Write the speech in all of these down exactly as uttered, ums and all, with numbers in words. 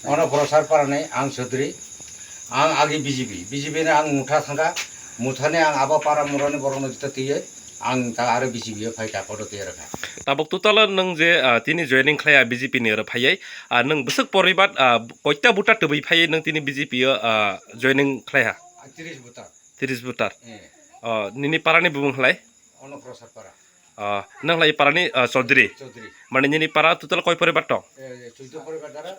Ono Prosar Parani ang Chaudhary, ang agi B J P, B J P ni ang mutha thangkha, mutha ni ang abo para murani borok no jita twiwi ang ta aro B J P o phai ta kodo twi rwkha. Tabuk total o nwng je, ah, tini joining khlaiya B J P ni oro phaiwi, ah, nwng bwswk poribat, ah, koita buta twbwi phaiwi nwng tini B J P o, ah, joining khlaiha? Tris buta. Tris buta. Eh. Oh, nini parani bumung hlai? Ono Prosar Para. Ah, nwng hlai parani, ah, Chaudhary. Chaudhary. Mane nini para total koi poribat tong? Eh, chuddo poribat dara.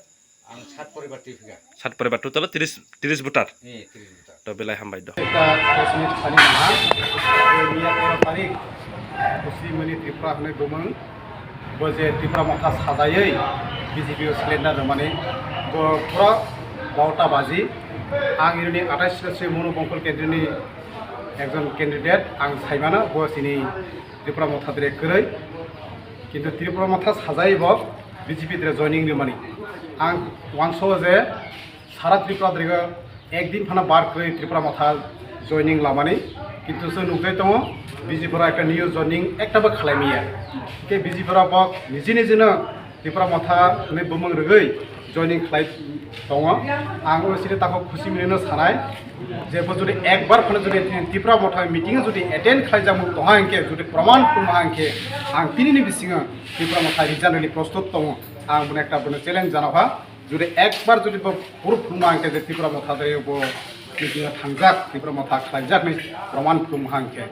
Ang sat poribar twi phikha. Sat poribar total tris, tris butar. Eh, tris butar. To belai hambai do. Ekta press meet khani naha. Miya tero tarik, Poschim Mani Tripura hwnwi bumung. Bo je Tripura Motha sajaywi B J P o cylinder rwmani. Bo pura barota baji. Ang irini atais se Monu Bongkol Kendrini ekjon candidate ang saimano, bo chini Tripura Motha dire kwrwi. Kintu Tripura Motha sajaywi bo B J P dire joining rwmani. Ang uanso je sara Tripura dirigo ekdin phano bar kwrwi Tripura Motha joining lamani. Kintu chwng nukjai tongo, B J P ro ekta new joining ekta bo khlai maya. Ke B J P ro bo niji niji no Tripura Motha hwnwi bumung rwgwi joining khlai tongo. Ang o sini takhuk khusi mili no sanai je bo jodi ekbar phano jodi Tripura Motha meeting jodi attend khlai jamu tongha hinkhe, jodi proman tongha hinkhe, ang tini ni bisingo Tripura Motha rijak rwni prostut tongo. Ang bono ekta bono challenge janokha. Jodi ekbar jodi bo proof phunukma hwnkhe je Tripura Motha de bo meeting o thangjak, Tripura Motha khlaijak ni proman phunukma hwnkhe.